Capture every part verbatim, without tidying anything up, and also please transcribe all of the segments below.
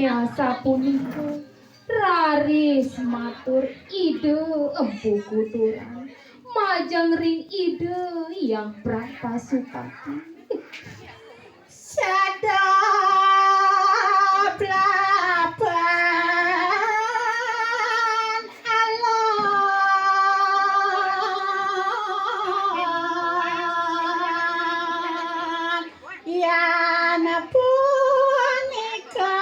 Sapunika raris matur Ida Empu Guturan majeng ring Ida Hyang Prapasupati. Sada plapan alon yan punika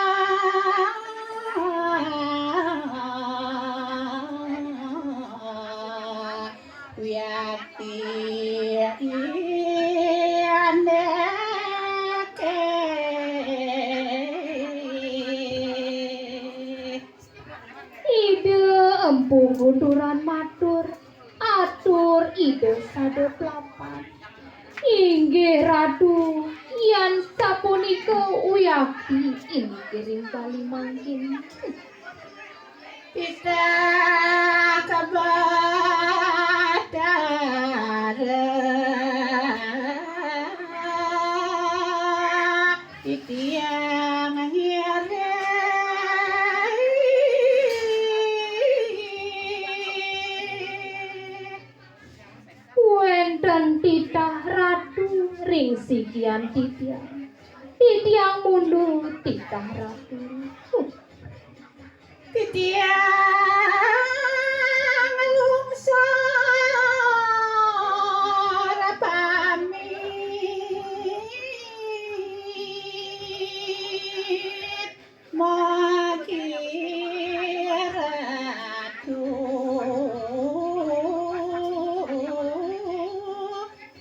wiakti andeke. Ida Empu Guturan matur, atur Ida sada plapan. Inggih Ratu, yan sapunika wiakti inggih ring kali mangkin. Titah kabatara titiang ngiring. Wénten titah Ratu ring sikian titiang. Titiang mundur titah Ratu. Titiang lungsur pamit mangkin Ratu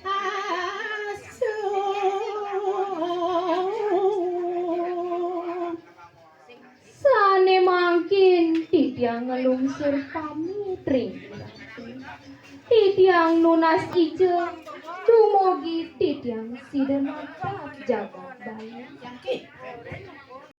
Asung. Sané mangkin titiang nglungsur pamit ring Ratu. Titiang nunas ija dumugi titiang sida natap jagat Bali.